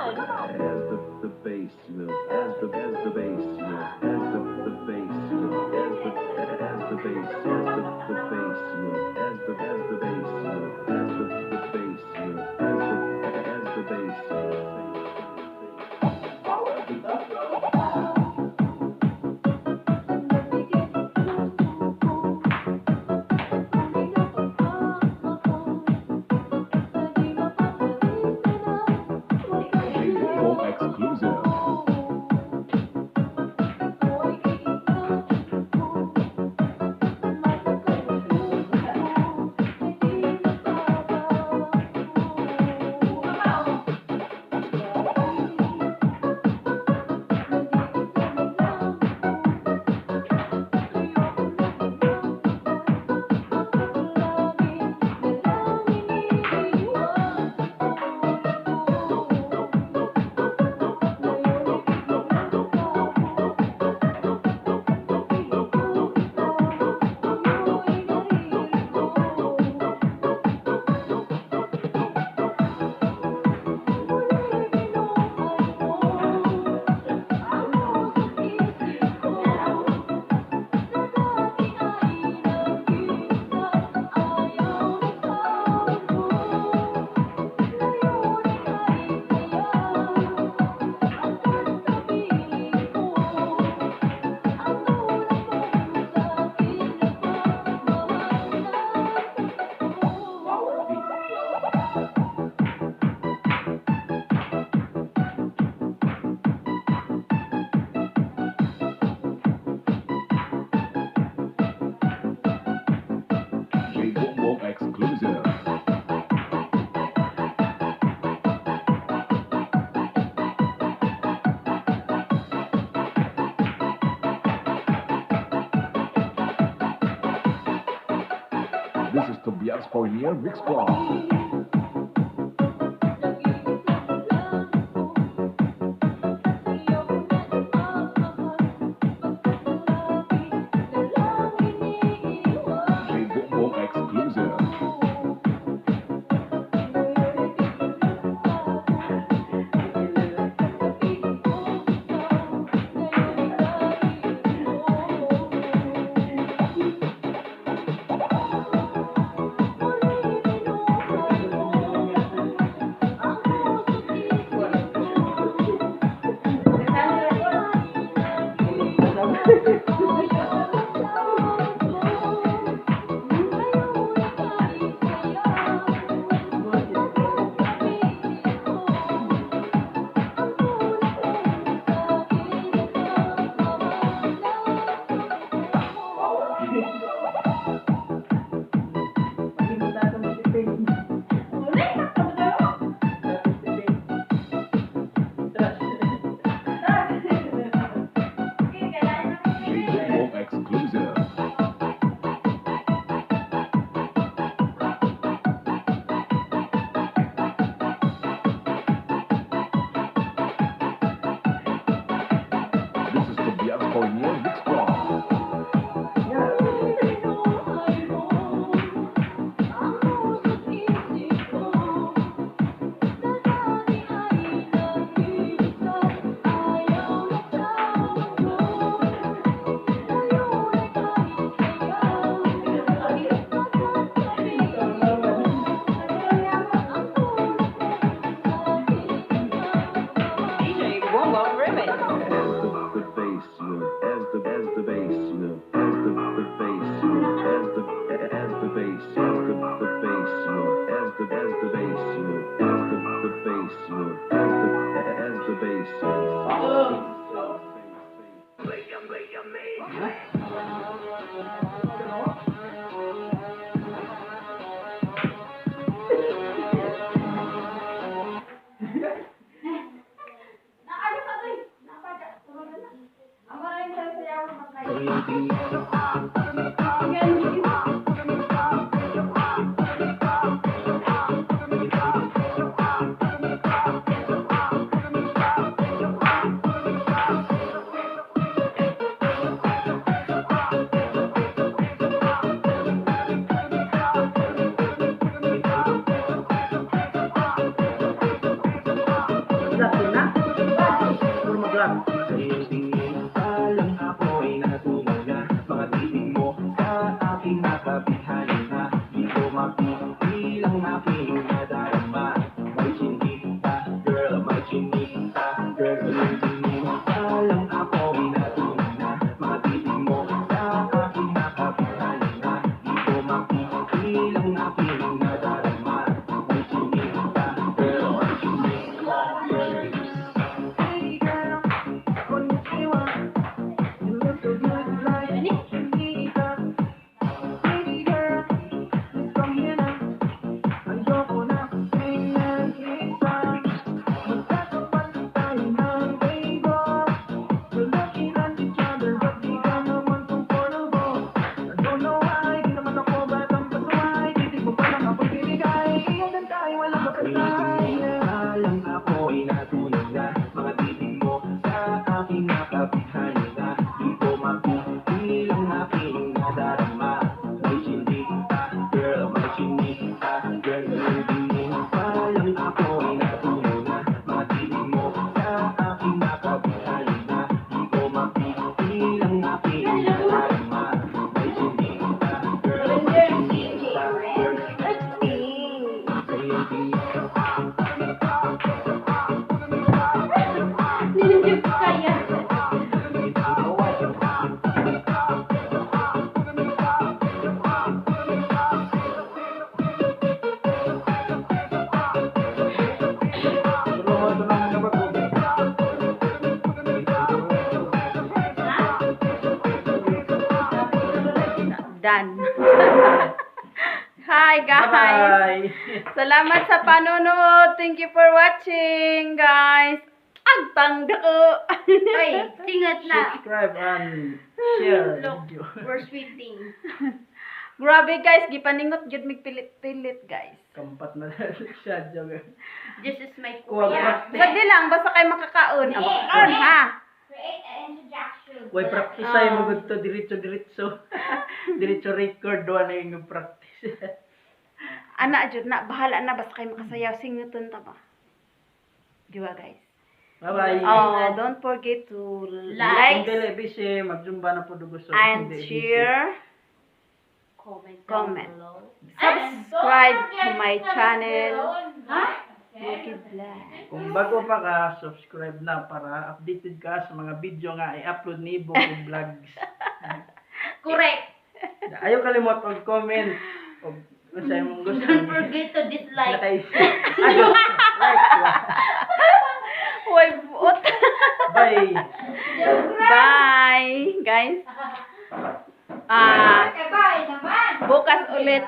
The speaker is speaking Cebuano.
As the bass, as the bass, as the bass, as the bass, as the bass, as the bass, as the bass, as the bass. DJ Bongbong exclusive. DJ Bongbong exclusive. This is Tobias Pioneer Mix Club. DJ Bongbong exclusive. DJ Bongbong exclusive. This is Tobias Pioneer Mix Club. DJ Bongbong Remix. As the bass, as the bass, as the bass, as the bass, as the bass, as the bass, as the bass, as the bass. Done. Hi, guys. Bye! Salamat sa panonood. Thank you for watching, guys. Agtang dako. Oy, singat na. Subscribe and share Look. video. We're sweating. Grabe, guys, gipaningot gyud mig pilit-pilit, guys. Kampat na siya. Joke. This is my Kuha kuya. practice. Sagdi lang basta kay makakaon. Ah, makakaon ha. Create an introduction. Way practice ay Ah. magud to diretso diretso. Diretso record wa na yung practice. Ana jud na, bahala na basta kay makasayaw, singuton ta ba. Di ba, guys? Bye bye. Oh, don't forget to Like. like Kung dili busy, magzumba na po dugo so. and hindi busy. share, Comment down comment. below. Subscribe to my channel. Ha? Bukid Vlog. Kung bago pa ka, subscribe na para updated ka sa mga video nga i-upload ni Bukid Vlogs. Correct. Ayaw kalimot og comment og unsa imong gusto. Don't forget to dislike. Ayaw, like. Hoy, buot. Bye. Bye, guys. Ah, Bye naman. bukas ulit.